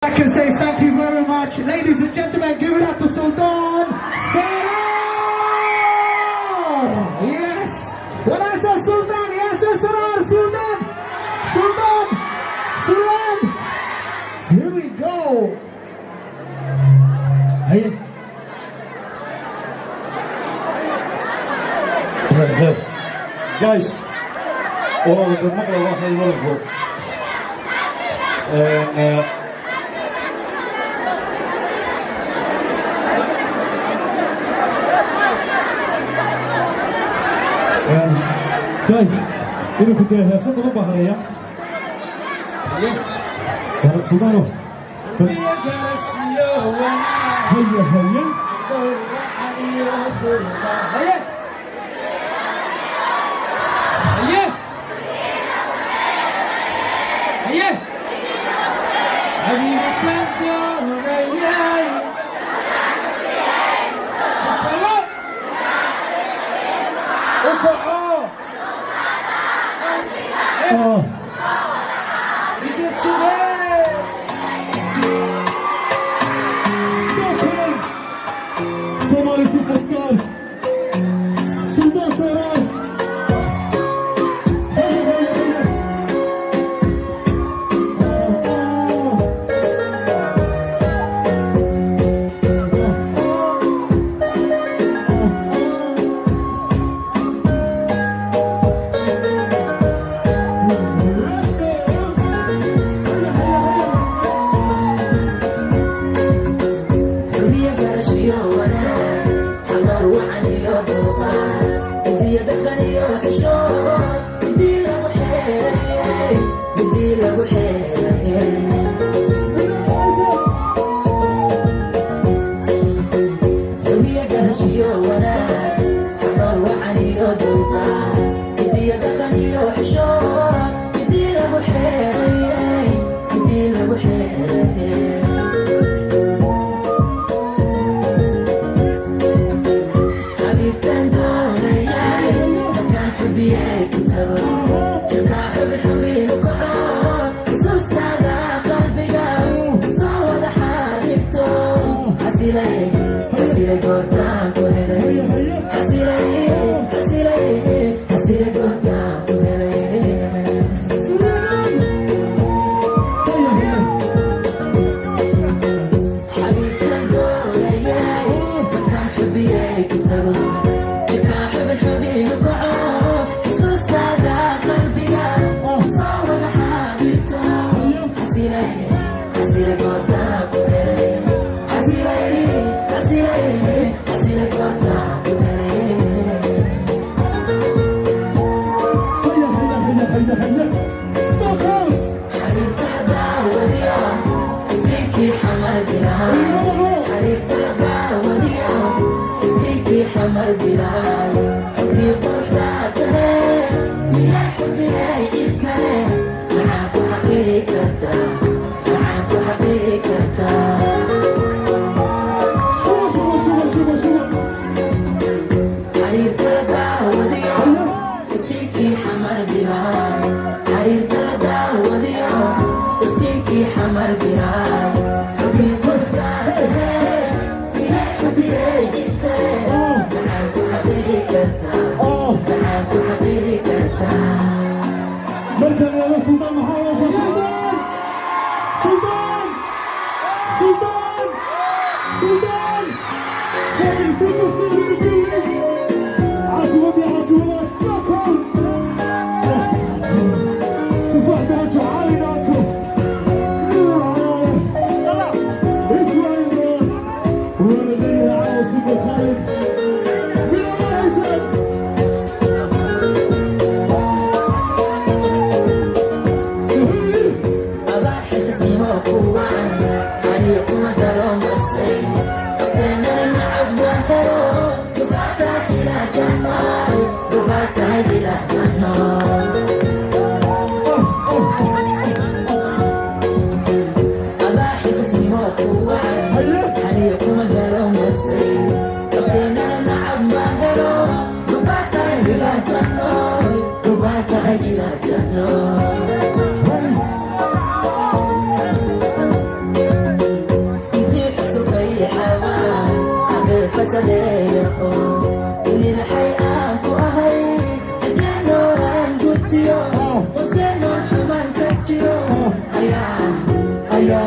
I can say thank you very much. Ladies and gentlemen, give it up to Sultan Sarar! Yes! When I say Sultan, yes, Sarar! Sultan! Sultan! Sultan! Here we go! Guys, والله بالنقلة واحد يورفو guys, ini kita hasil tu apa hari ya? Kalau sudah lo, hayya hayya, hayya. هيا حبيبي كنت وياي الصلاة وقعوا Somali superstar Sultan Sarar.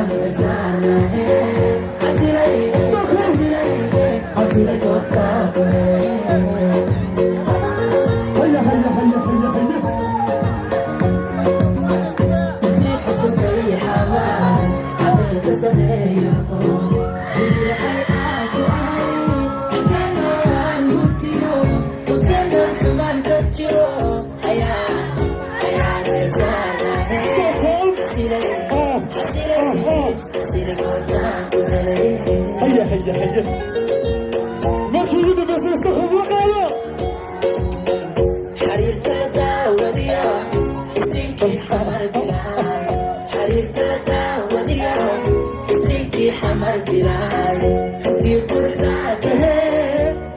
هيا هيا هيا هيا هيا هيا هيا هيا ما تريد بس استخدم وقايا حرير تلتا وديا استنكي حمر بلاي حرير تلتا وديا استنكي حمر بلاي في قرصاته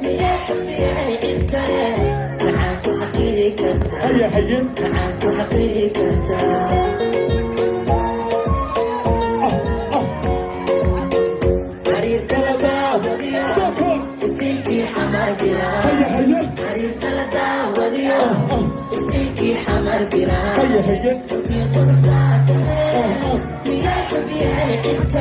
يا حبيبي انت معاك حقيقة هيا هيا معاك حقيقة حرير تلتا وديا استنكي حمر بلاي هيا هيا حرير تلتا وديا استنكي حمر بلاي هيا هيا في قرصاته يا حبيبي انت